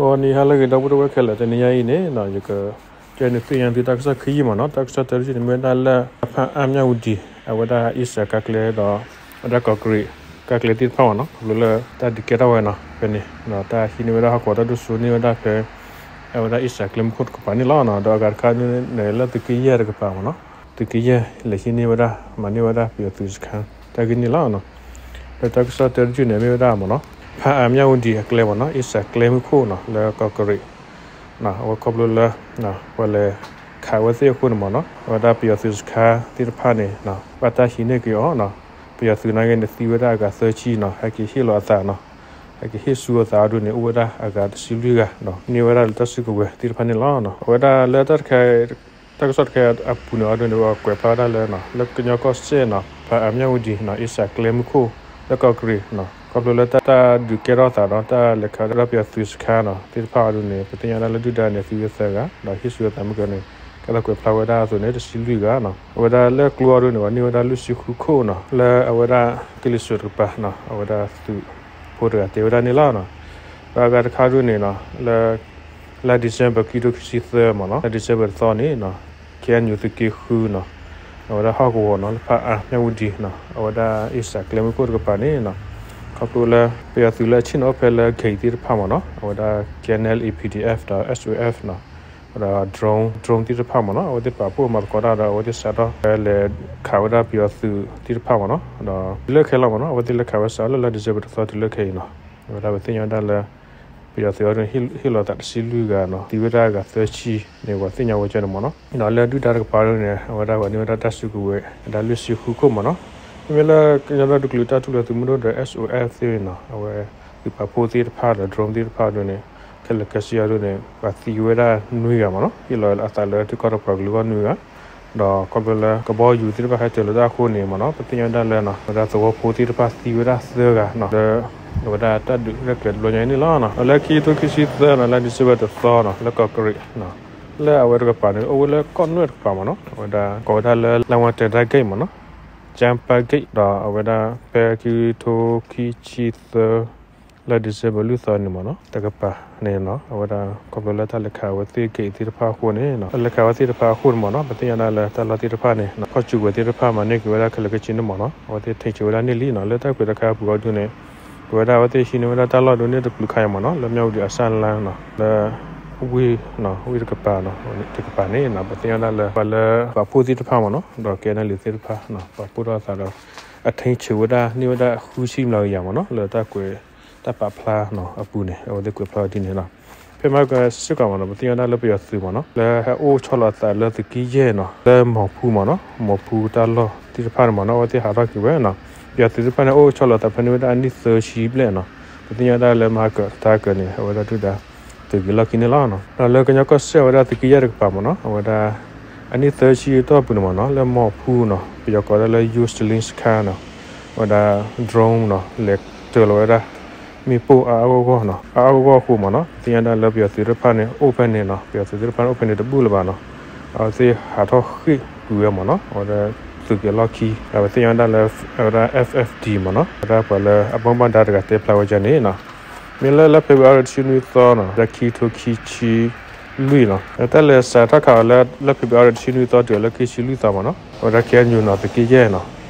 ဂီၤနံၤဟါလၢအဂ့ၤ ဒီပုၢ်ဝဲၢ်ခဲလၢာ်, တနံၤညါအံၤန့ၣ် ယက ကဲန့ၣ်သ့ၣ်ညါသုတၢ်ကစီၣ်ခံယုၢ်မ့ၢ်နီၤ. တၢ်ကစီၣ်တၢတယုၢ်န့ၣ် မ့ၢ်ဝဲဒၣ်လၢ ဖၣ်အါ မြဝတီ အဝဲဒၣ်အ့ၣ်စၣ်ကျဲဒီး ဝဲဒၣ်ကီးကရံး ကါကျဲသ့ၣ်တဖၣ်မ့ၢ်နီၤ, ခီဖျိလၢတၢ်ဒုးကဲထီၣ်ဝဲနီၤ ဖဲန့ၣ် တၢ်ဟံးန့ၢ်ဝဲဒၣ်ဟီၣ်ကဝီၤတၢ်ဒိၣ်စိန့ၢ်ဝဲဒၣ်ဖဲ အဝဲဒၣ်အ့ၣ်စၣ်ကျဲမူခိၣ်တကပၤန့ၣ်လီၤ. ဒီးအဂၤတခါန့ၣ် လၢသုးက့ယဲၢ်တကပၤမ့ၢ်နီၤ, သုးက့ယဲၢ်လဲၤဟံးန့ၢ်ဝဲဒၣ် မၤန့ၢ်ဝဲဒၣ်ပယီၤသုးစခါ တၢ်ဂ့ၢ်န့ၣ်လီၤ. ဒီးတၢ်ကစီၣ်တၢတယုၢ်န့ၣ် မ့ၢ်ဝဲဒၣ်မ့ၢ်နီၤ ဖၣ်အါ မြဝတီ အကျဲမ့ၢ်နီၤ, အ့ၣ်စၣ်ကျဲမူခိၣ်နီၤ လၢကီးကရံး အဝဲခီဖျိလၢ ပှၤလဲၤခးဝဲသ့ၣ်အဃိန့ၣ်မ့ၢ်နီၤ, အဝဲဒၣ်ပယီၤသုးစခါသ့ၣ်တဖၣ်န့ၣ် ဘၣ်တၢ်ဟံးန့ၢ်က့ၤအီၤနီၤ, ပယီၤသုးနာ်က့န့ၣ် သံဝဲဒၣ်အဂၤသၢဆံနီၤ, ဟဲက့ၤဟ့ၣ်လီၤအသးနီၤ, ဟဲက့ၤဟ့ၣ်ဆူအသးအဒိန့ၣ် အိၣ်ဝဲဒၣ်အဂၤတဆံလွံၢ်ဂၤနီၤ, န့ၢ်ဝဲဒၣ်လၢတၢ်စုကဝဲၤသ့ၣ်တဖၣ်န့ၣ်လီၤ. အဝဲဒၣ်လၢတၢ်တခါ တၢ်ကစီၣ်တခါအပူၤန့ၣ်အဒိန့ၣ် ကွဲးဖျါဝဲဒၣ်လၢ လၢကညီကီၢ်စဲၣ်နီၤ ဖၣ်အါ မြဝတီနီၤ, အ့ၣ်စၣ်ကျဲမူခိၣ် လၢကီးကရံးနီၤ, ခီဖျိလၢတၢ်ဒုးကဲထီၣ်သးဒီး တၢ်လဲၤခးဝဲဒၣ်ပယီၤသုးစခါနီၤ သ့ၣ်တဖၣ်အဒိန့ၣ် ပသ့ၣ်ညါဒၣ်လၢဒုၣ်ဒါန့ၣ် သံဝဲသၢဂၤ ဒီးဟ့ၣ်ဆူအသးမုၢ်ကၢန့ၣ် ကဲသိးကွဲးဖျါဝဲဒၣ်အသိးန့ၣ် တဆံလွံၢ်ဂၤနီၤ, အဝဲဒၣ်လၢကျိအဒိန့ၣ် ပှၤန့ၢ်ဝဲဒၣ်လွံၢ်ဆံဃုခိၣ်နီၤ, လၢအဝဲဒၣ်ကလံၤစိးတကပၤနီၤ, အဝဲဒၣ်သုးဖိတဂၤတဲဝဲဒၣ်န့ၣ်လီၤ. ဒီးအဂၤတခါဒိန့ၣ်နီၤ လၢ လါ December ခံထိခံဆံသၢမ့ၢ်နီၤ, လါ December တသီန့ၣ်နီၤ, ခ့ၣ်အဲၣ်ယူၣ် သုးက့ဃုနီၤ, အဝဲဒၣ်ဟီၣ်ကဝီၤနီၤ လၢဖၣ်အါ မြဝတီနီၤ, အဝဲဒၣ်အ့ၣ်စၣ်ကျဲမူခိၣ်တကပၤန့ၣ်နီၤ, ခီဖျိလၢ ပယီၤသုးလၢအဆ့ၣ်နီၤအိၣ်ဖဲလၢ gate သ့ၣ်တဖၣ်မ့ၢ်နီၤ, အဝဲဒၣ် KNLA PDF ဒီး SOF နီၤ, ဒီး drone drone သ့ၣ်တဖၣ်မ့ၢ်နီၤ, အဝဲသ့ၣ်ပာ်ဖှိၣ်မၤသကိးတၢ်ဒီး အဝဲသ့ၣ်စးထီၣ်ဖဲလဲၤခးဝဲဒၣ်ပယီၤသုးသ့ၣ်တဖၣ်မ့ၢ်နီၤ, ဒီးတုၤလၢခဲလီၤမ့ၢ်နီၤ, အဝဲသ့ၣ်လဲၤခးဝဲစးလၢလါ December တသီတုၤလၢခဲအံၤနီၤ, အဝဲဒၣ်ပသ့ၣ်ညါဝဲဒၣ်လၢ ပယီၤသုးအဒိန့ၣ် ဟ့ၣ်လီၤသးတဆံလွံၢ်ဂၤနီၤ, သံဝဲဒၣ်အဂၤသၢဆံန့ၣ် ပှၤသ့ၣ်ညါဝဲကၢန့ၣ်မ့ၢ်နီၤ, ဒီးလၢဒုၣ်ဒါတကပၤဒိန့ၣ် အဝဲဒၣ်ပှၤန့ၢ်ဝဲဒၣ်တၢ်စုကဝဲၤ ဝဲဒၣ်လွံၢ်ဆံဃုခိၣ်မ့ၢ်နီၤ, မ့မ့ၢ်လၢကညီဒီတကလုာ်တၢ်ထူၣ်ဖျဲးသုးမုၢ်ဒိၣ်ဒီး SOF သ့ၣ်န့ၣ်နီၤ, အဝဲသုးပာ်ဖှိၣ်သ့ၣ်တဖၣ်ဒီး drone သ့ၣ်တဖၣ်ဒိန့ၣ် ခဲလၢာ်ခဲဆ့အဒိန့ၣ် ပှၤသံဝဲဒၣ်နွံဂၤမ့ၢ်နီၤ, ဟ့ၣ်လီၤအသးလၢထံကီၢ်တပှၤကလုာ်အဂီၢ်နွံဂၤ ဒီးခီဖျိလၢကဘီယူၤသ့ၣ်တဖၣ်ဟဲတၢၤလီၤတၢ်အဃိန့ၣ်မ့ၢ်နီၤ, ပသ့ၣ်ညါဒၣ်လၢ အဝဲဒၣ်သဝီဖိသ့ၣ်တဖၣ်သံဝဲဒၣ်သၢဂၤနီၤ, လၢအဝဲဒၣ်တၢ်ဒုးရဲၣ်ကျဲၤတဘျီညါအံၤန့ၣ်လီၤ. ဒီးလၢခံထိခံဆံသၢနီၤ, လါ December တသီနီၤ, လၢကီးကရံး လၢအဝဲတကပၤန့ၣ် အိၣ်ဝဲလၢကီၢ်နွဲၣ်တကပၤမ့ၢ်နီၤ, အဝဲဒၣ်ကိးဝဲဒၣ်လၢ လဝတ္တရ gate မ့ၢ်နီၤ, ကၠၢ်ပၣ် gate ဒီးအဝဲဒၣ်ဖဲခံထိခံဆံသၢ လါ December လွံၢ်သီန့ၣ်မ့ၢ်နီၤ, တကပၤန့ၣ်နီၤ, အဝဲဒၣ်ခီဖျိလၢတၢ်လဲၤခးဝဲသ့ၣ် gate သ့ၣ်တဖၣ်အဃိန့ၣ်, တၢ်လဲၤခးဝဲသ့ၣ်တဖၣ်အဃိန့ၣ်မ့ၢ်နီၤ, ပသ့ၣ်ညါဒၣ်လၢတၢ်လီၢ်သ့ၣ်တဖၣ်န့ၣ် ခီၣ်စုကဝဲၤသ့ၣ်တဖၣ်မၤန့ၢ်က့ၤဝဲဒၣ်ခဲလၢာ်ခဲဆ့န့ၣ်မ့ၢ်နီၤ, အဝဲသ့ၣ်ထိန်းချုပ်ဝဲဒၣ်န့ၣ်လံနီၤ, လၢတၢ်ကွဲးတခါအပူၤအီၤဒုန့ၣ် ကွဲးဝဲဒၣ်အဝဲသ့ၣ်ဟံးန့ၢ်ဝဲဒၣ်တၢ်လီၢ်ဒိန့ၣ်တပျုၤခါအံၤမ့ၢ်နီၤ, လၢ မြဝတီ အစၢ်လါနီၤ, လၢ ဝ့ၢ်နီၤ, ဝ့ၢ်တကပၤနီၤ, တကပၤန့ၣ်နီၤ, ပသ့ၣ်ညါဒၣ်လၢပှၤလၢပာ်ဖှိၣ်သ့ၣ်တဖၣ်မ့ၢ်နီၤ, ဒီး KNLA သ့ၣ်တဖၣ်နီၤ, ပာ်ဖှိၣ်ထီၣ်အသးဒီး အထိန်းချုပ်ဝဲဒၣ်န့ၢ်ဝဲဒၣ်ဃုဆံမျးကယၤမ့ၢ်နီၤ, လၢတၢ်ကွဲးတၢ်ပာ်ဖျါနီၤအပူၤန့ၣ် အဝဲသ့ၣ်ကွဲးဖျါဝဲဒ်န့ၣ်နီၤ. ဖဲမဟါကစ့ၢ်ကီးမ့ၢ်နီၤ, ပသ့ၣ်ညါဒၣ်လၢပယီၤသုးမ့ၢ်နီၤ, လၢဟဲအိၣ်ဆီလီၤအသးလၢသုးက့ယဲၢ်နီၤ, လၢမီၤဖူမ့ၢ်နီၤ, မီၤဖူတၢ်လီၢ်သ့ၣ်တဖၣ်န့ၣ်မ့ၢ်နီၤ, အဝဲသ့ၣ်ဟးထီၣ်က့ၤဝဲနီၤ. ပယီၤသုးသ့ၣ်တဖၣ်န့ၣ် အိၣ်ဆီလီၤအသးဖဲန့ၣ်ဝဲဒၣ်အနံၣ်သၢဆံဘျဲၣ်နီၤ. ပသ့ၣ်ညါဒၣ်လၢမဟါကတၢ်ကၢန့ၣ် အဝဲဒၣ်ဒုၣ်ဒါ သုးက့ၤလီၢ်ခံန့ၣ်လီၤ. ဒီးလၢကညီကီၢ်စဲၣ်ဝဲဒၣ်သုးက့ယဲၢ်တကပၤမ့ၢ်နီၤ, အဝဲဒၣ် အနံၣ်သၢဆံအတီၢ်ပူၤန့ၣ်မ့ၢ်နီၤ, လၢမီၤဖူနီၤ, ပယီၤကိးဒၣ်လၢ Yunzilin စခါနီၤ, အဝဲဒၣ် drone နီၤ, လဲၤတၢၤလီၤဝဲဒၣ် မ့ၣ်ပိၢ်အါအါဂီၢ်ဂီၢ်နီၤ, အါအါဂီၢ်ဂီၢ်အဃိမ့ၢ်နီၤ, ပသ့ၣ်ညါဒၣ်လၢပယီၤသုးသ့ၣ်တဖၣ်န့ၣ် အိၣ်ဖဲန့ၣ်နီၤ, ပယီၤသုးသ့ၣ်တဖၣ်န့ၣ် အိၣ်ဖဲန့ၣ်တဘူၣ်လၢၤဘၣ်နီၤ, အဝဲသ့ၣ်ဟးထီၣ်ဃ့ၢ်ကွံာ်ဝဲမ့ၢ်နီၤ, အဝဲဒၣ်သုးက့ၤလီၢ်ခံ, ဒီးပသ့ၣ်ညါဒၣ်လၢ အဝဲဒၣ် F F D မ့ၢ်နီၤ, အဝဲဒၣ်ပှၤလၢအဘီၣ်ဘၣ်ဒါတဂၤတဲဖျါဝဲဒ်န့ၣ်နီၤ. မ့ၢ်လၢလါ February တဆံနွံသီနီၤ, လၢခံထိခံဆံလွံၢ်နီၤ, တၢ်လဲၤစးထီၣ်ခးအီၤလၢ လါ February တဆံနွံသီတုၤလၢခံဆံလွံၢ်သီမ့ၢ်နီၤ, အဝဲဒၣ် K N U နီၤ, သုးက့ယဲၢ်နီၤ,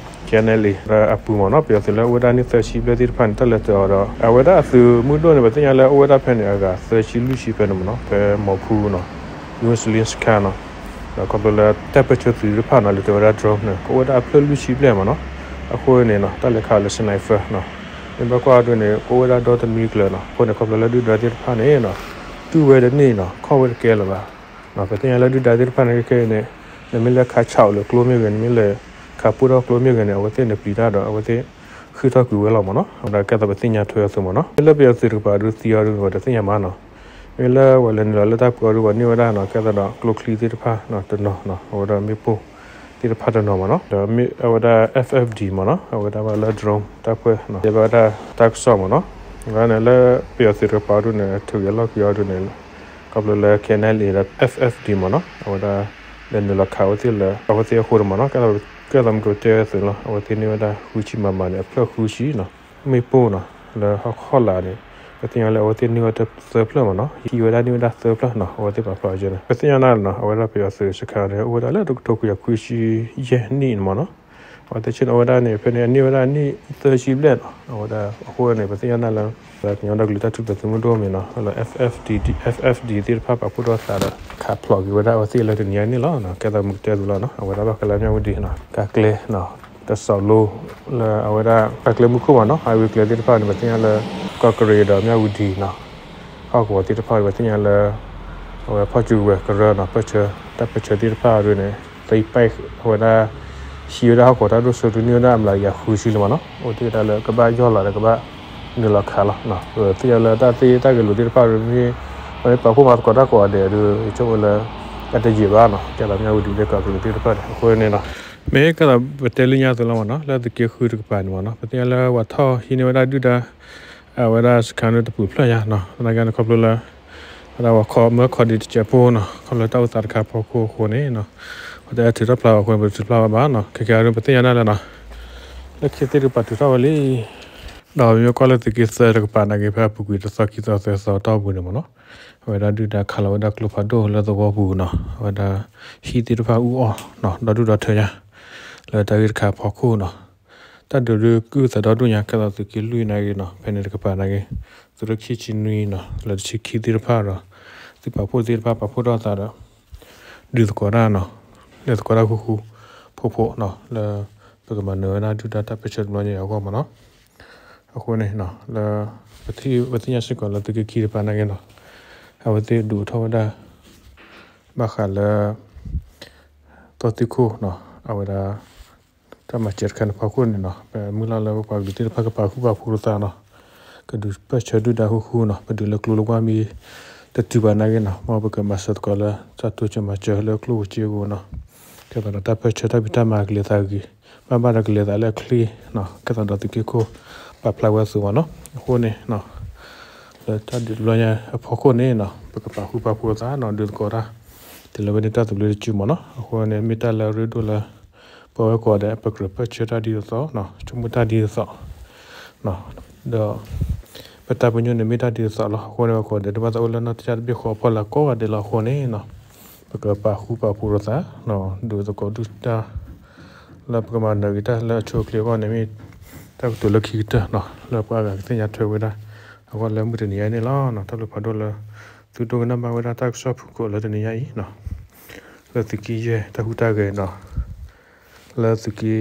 K N L A ဒီးအပူၤမ့ၢ်နီၤ, ပယီၤသုးလၢအိၣ်ဝဲဒၣ်နံၣ်သၢဆံဘျဲၣ်သ့ၣ်တဖၣ်န့ၣ် တၢ်လဲၤတၢၤအီၤဒီး အဝဲဒၣ်အသုးမုၢ်ဒိၣ်န့ၣ် ပသ့ၣ်ညါလၢအိၣ်ဝဲဒၣ်ဖဲန့ၣ် အဂၤသၢဆံလွံၢ်ဆံဖဲန့ၣ်မ့ၢ်နီၤ, ဖဲမီၤဖူနီၤ, Yunzilin စခါနီၤ, ဒီးခီဖျိလၢတၢ်ပၢဆှၢသုးသ့ၣ်တဖၣ်နီၤ, လဲၤတၢၤဝဲဒၣ် drone န့ၣ် ကအိၣ်ဝဲဒၣ်အဖျၢၣ်လွံၢ်ဆံဘျဲၣ်မ့ၢ်နီၤ, အဃိန့ၣ်နီၤ, တၢ်လဲၤခးအီၤလၢ sniper နီၤ, မ့ၢ်ဘၣ်ကွၢ်ဒ်န့ၣ် ကအိၣ်ဝဲဒၣ်ဒီတနွံကျၢၤနီၤ, အဃိန့ၣ် ခီဖျိလၢဒုၣ်ဒါသ့ၣ်တဖၣ်န့ၣ်နီၤ, တူၢ်ဝဲတန့ၢ်နီၤ, ခီၣ်ဝဲတကဲလၢၤဘၣ်. ပသ့ၣ်ညါလၢဒုၣ်ဒါသ့ၣ်တဖၣ်န့ၣ်ခဲအံၤန့ၣ်, နမ့ၢ်လဲၤခးဆၣ်အိၣ်လၢကျိမ့ၢ်ဂ့ၤ, နမ့ၢ်လဲၤခးပိၢ်ထီၣ်ကျိမ့ၢ်ဂ့ၤန့ၣ်, အဝဲသ့ၣ်န့ၣ်ပျံၤတၢ်ဒီး အဝဲသ့ၣ်ဃ့ၢ်ထီၣ်ကွံာ်ဝဲလီၤမ့ၢ်နီၤ, ဒီးကဲသိးပသ့ၣ်ညါထွဲအသိးမ့ၢ်နီၤ, မ့ၢ်လၢပယီၤသုးတကပၤဒုးသံအီၤဒုး ပတသ့ၣ်ညါမးနီၤ, မ့ၢ်လၢပှၤလဲၤနုာ်လီၤလၢတၢ်ပၢအီၤဒုး ပှၤန့ၢ်ဝဲဒၣ်နီၤ, ကဲသိးဒီးကျိချံသ့ၣ်တဖၣ်နီၤ တနီၤနီၤ, အဝဲဒၣ်မ့ၣ်ပိၢ်သ့ၣ်တဖၣ်တနီၤမ့ၢ်နီၤ, ဒီးအဝဲဒၣ် F F D မ့ၢ်နီၤ, အဝဲဒၣ်ဘၣ်လၢ drone တၢ်ပၢနီၤ, တဲဘၣ်ဝဲဒၣ်တၢ်ကစီၣ်မ့ၢ်နီၤ, အဝဲန့ၣ်လၢပယီၤသုးတကပၤဒုးန့ၣ် ထုးက့ၤလီၢ်က့ၤအီၤဒုးန့ၣ်, ခီဖျိလၢ K N L A ဒီး F F D မ့ၢ်နီၤ, အဝဲဒၣ် လဲၤနုာ်လီၤခးအဝဲသ့ၣ်လၢ အဝဲသ့ၣ်အဃိတမ့ၢ်နီၤ, ကဲသိးမ့ၢ်ကတဲသုးလီၤ, အဝဲသ့ၣ်န့ၢ်ဝဲဒၣ်ဃုဆံ မမ န့ၣ် အဖျၢၣ်ဃုဆံနီၤ, မ့ၣ်ပိၢ်နီၤ, လၢဟီၣ်ခိၣ်လာ်န့ၣ် ပသ့ၣ်ညါလၢအဝဲသ့ၣ်န့ၢ်ဝဲသၢဖျၢၣ်မ့ၢ်နီၤ, ဟံးဝဲဒၣ်န့ၢ်ဝဲဒၣ်သၢဖျၢၣ်နီၤ, အဝဲသ့ၣ်ပာ်ဖျါအီၤန့ၣ် ပသ့ၣ်ညါနၤလီၤနီၤ, အဝဲဒၣ်ပယီၤသုးစခါန့ၣ် အိၣ်ဝဲဒၣ်လၢတကထိခွံကယၤခွံဆံယဲၢ်နံၣ်န့ၣ်မ့ၢ်နီၤ, အဝဲသ့ၣ်ဆ့ၣ်နီၤဝဲဒၣ်န့ၣ် ဖဲန့ၣ် အန့ၢ်ဝဲဒၣ်နံၣ်သၢဆံဘျဲၣ်နီၤ, အဝဲဒၣ်အဃိန့ၣ် ပသ့ၣ်ညါနၤလၢ ကညီဒီကလုာ်တၢ်ထူၣ်ဖျဲးသုးမုၢ်ဒိၣ်မ့ၢ်နီၤ, လၢ F F D, F F D သ့ၣ်တဖၣ်ပာ်ဖှိၣ်ထီၣ်သးဒီး ခးဖျိးက့ၤဝဲဒၣ်အဝဲသ့ၣ်လၢတနံၤအံၤန့ၣ်လီၤ. ကဲသိးမုၢ်ကတဲသုလီၤနီၤ, အဝဲဒၣ်ဘၣ်ဃးလၢမၠၣ်ဝတံၤနီၤ, ကါကျဲနီၤ, တစီၤလိ လၢအဝဲဒၣ် ကါကျဲမူခိၣ်မ့ၢ်နီၤ, highway ကျဲသ့ၣ်တဖၣ်န့ၣ် ပသ့ၣ်ညါလၢ ကီၢ်ကရ့ၣ်ဒီးမၠၣ်ဝတံၤနီၤ, ဟီၣ်ကဝီၤသ့ၣ်တဖၣ် ပသ့ၣ်ညါလၢ အဝဲဖီၣ်စုကဝဲၤကရၢနီၤ, ပၢၢ်ဆၢ တၢ်ပၢၢ်ဆၢသ့ၣ်တဖၣ်ဒ်န့ၣ် သံပဲၢ်အဝဲဒၣ် ဟံးဝဲဒၣ်ဟီၣ်ကဝီၤတၢ်ဒိၣ်စိဒုးန့ၢ်ဝဲဒၣ်အမျးကယၤဃုဆံလံမ့ၢ်နီၤ, အိၣ်တ့ၢ်ဝဲဒၣ်လၢကဘၣ်ယီၢ်လီၤဒီးကဘၣ်နုာ်လီၤခးလီၤ. ပသ့ၣ်ညါလၢတၢ်သ့တၢ်ဂဲၤလိာ်သ့ၣ်တဖၣ်ဒ်မ့ၢ် ပမ့ၢ်ပာ်ဖှိၣ်မၤသကိးတၢ်ကိးဂၤဒဲးဒီး ယဆိကမိၣ်လၢ အတယံာ်ဘၣ်နီၤ, ကဲသိးမၠၣ်ဝတံၤလၢကီၢ်ကရ့ၣ်သ့ၣ်တဖၣ်န့ၣ် အဃိန့ၣ်နီၤ, မ့ၢ်ကဲသိးပတဲလၢညါအသိးလီၤမ့ၢ်နီၤ, လၢသုးက့ဃုတကပၤန့ၣ်မ့ၢ်နီၤ, ပသ့ၣ်ညါလၢပှၤထီၣ်ဟံးန့ၢ်ဝဲဒၣ်ဒုၣ်ဒါ အဝဲဒၣ်စခါန့ၣ်တပူၤဖျၢၣ်ညါနီၤ, သနာ်က့န့ၣ်ခီဖျိလၢ ဝဲဒၣ်ပှၤခီမၢခီဒံးတစဲးဖိနီၤ, ခီဖျိလၢတၢ်အိၣ်သးတခါအဖီခိၣ်အဃိန့ၣ်နီၤ, ပှၤတအဲၣ်ထုးထီၣ်ဖျါအဃိန့ၣ် ပထုးဖျါဝဲဘၣ်နီၤ, ခဲကဲဒ်ပသ့ၣ်ညါဒၣ်လဲာ်နီၤ, လၢခံသ့ၣ်တကပၤထုးထီၣ်ဝဲလံ ဒီးပမ့ၢ်ကွၢ်လၢသုးက့သၢတကပၤနာ်က့ ဖဲအပူၤကွံာ်တသီခံသီသၢသီတီၢ်ပူၤန့ၣ်မ့ၢ်နီၤ, အဝဲဒၣ်ဒုၣ်ဒါခးလီၤဝဲဒၣ်ကျိဖးဒိၣ်လၢသဝီပူၤနီၤ, အဝဲဒၣ်ဟံၣ်သ့ၣ်တဖၣ်အူအီၣ်နီၤ, ဒီဒူၣ်ဒီထၢညါ လၢတၢ်ဂ့ၢ်တခါအဖီခိၣ်နီၤ, တၢ်ဒုးဒုးကုၢ်သးဒီဒူၣ်ညါ ကဲသိးသုးက့လွံၢ်နာ်က့နီၤ, ဖဲန့ၣ်တကပၤနာ်က့ သုးရ့ၣ်ခံဆံနွံနီၤ လၢတဆံခံသ့ၣ်တဖၣ်ဒီး သုးပာ်ဖှိၣ်သ့ၣ်တဖၣ်ပာ်ဖှိၣ်ထီၣ်သးဒီး ဒုးသကိးတၢ်နီၤ, လဲၤသကိးတၢ်ဃူဃူဖိးဖိးနီၤ, လၢပကမၤနၢၤဝဲဒၣ်ဒုၣ်ဒါတၢ်ပၢၢ်ဆၢတဘျီညါအံၤအဂီၢ်မ့ၢ်နီၤ, အဃိန့ၣ် လၢ ပသ့ၣ်ညါစ့ၢ်ကီးလၢသုးက့ခံတကပၤနာ်က့နီၤ, အဝဲသ့ၣ်ဒုးအိၣ်ထီၣ်ဝဲဒၣ် ဘၣ်ဃးလၢ သီသံခိၣ်နီၤ, အဝဲဒၣ် တၢ်မၤစၢၤတခါန့ၣ်ဖီခိၣ်န့ၣ်နီၤ, ပမုၢ်လၢ်လၢပပှၤကလုာ်သ့ၣ်တဖၣ်ကပာ်ဃူပာ်ဖိးလိာ်သးနီၤ, ကဒုးပၢၢ်ဆၢဒုၣ်ဒါဃူဃူနီၤ, ပဒုးလၢကျိလၢကွၢ်မ့ၢ်တတုၤဘၣ်နာ်က့နီၤ, မ်ပကမၤစၢၤသကိးလၢတၢ်တိစၢၤမၤစၢၤလၢကျိၣ်ဧိၤစ့ဧိၤနီၤ, ကဲသိးဒီးတၢ်ပၢၢ်ဆၢတၢ်ဖံးတၢ်မၤကလဲၤသးဂ့ၤ, ဘၣ်ဘၣ်ဒီးကလဲၤသးလၢအချ့နီၤ, ကဲသိးဒီးသုးက့ခိၣ်ပာ်ဖျါဝဲအသိးမ့ၢ်နီၤ, အဃိန့ၣ် လၢတၢ်ဒုးတဘျီညါအဖီခိၣ်န့ၣ်နီၤ, ပကပာ်ဃူပာ်ဖိးလိာ်သးနီၤ, ဒုးသကိးတၢ် တုၤလၢဝဲန့ၣ်တၢ်သဘျ့တစုမ့ၢ်နီၤ, အဃိန့ၣ် မ့ၢ်တၢ်လၢအရ့ဒိၣ်လၢ ပဝဲကိးဂၤဒဲး ပကြၢးပၢၢ်ဆၢတၢ်ဒ်သိးသိးနီၤ, ဆိကမိၣ်တၢ်ဒ်သိးသိး ဒီး ပတၢ်ပညိၣ်န့ၣ်မ့ၢ်တၢ်ဒ်သိးသိးလီၤ. အဃိန့ၣ် ပှၤကိးဂၤဒဲး တဘၣ်သးအိၣ်လၢနီၢ်တယၢ်တဘ့ၣ်ဃီအဖီလာ်ကိးဂၤဒဲးလီၤ. အဃိန့ၣ်နီၤ, ပကပာ်ဃူပာ်ဖိးလိာ်သး, ဒုးသကိးဒုၣ်ဒါ လၢပကမၤနၢၤက့ၤတၢ်လၢအဆိအချ့အဂီၢ်န့ၣ် မ့ၢ်တၢ်ကတိၤလၢခံကတၢၢ်နီၤ, လၢပှၤအဂၤကသ့ၣ်ညါထွဲဝဲဒၣ် အဂီၢ်လၢမုၢ်တနံၤညါအံၤန့ၣ်လီၤ. တၢ်ဘျုးဖးဒိၣ်လၢ သုဒိကနၣ်ဘၣ်ဝဲဒၣ်တၢ်ကစီၣ်ဖုၣ်ကိာ်လၢတနံၤညါအံၤနီၤ, လၢသုးက့ယဲၢ်တၢ်ဟူးတၢ်ဂဲၤနီၤ, လၢသုးက့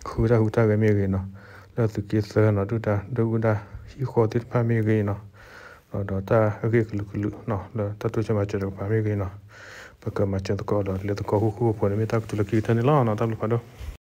ဃုတၢ်ဟူးတၢ်ဂဲၤမ့ၢ်ဂ့ၤနီၤ, လၢသုးက့သၢနီၤ ဒုၣ်ဒါဒုၣ်ဒါဟံၣ်ဃီသ့ၣ်တဖၣ်မ့ၢ်ဂ့ၤနီၤ, ဒီးတၢ်အဂ့ၢ်ကလုာ်ကလုာ်နီၤ လၢတၢ်တိစၢၤမၤစၢၤတကပၤမ့ၢ်ဂ့ၤနီၤ, ပကမၤစၢၤသကိးဒီးလဲၤသကိးဃူဃူဖိးဖိးန့ၣ် မ့ၢ်တၢ်ကတိၤလၢခံကတၢၢ်န့ၣ်လီၤ. တၢ်ဘျုးဖးဒိၣ်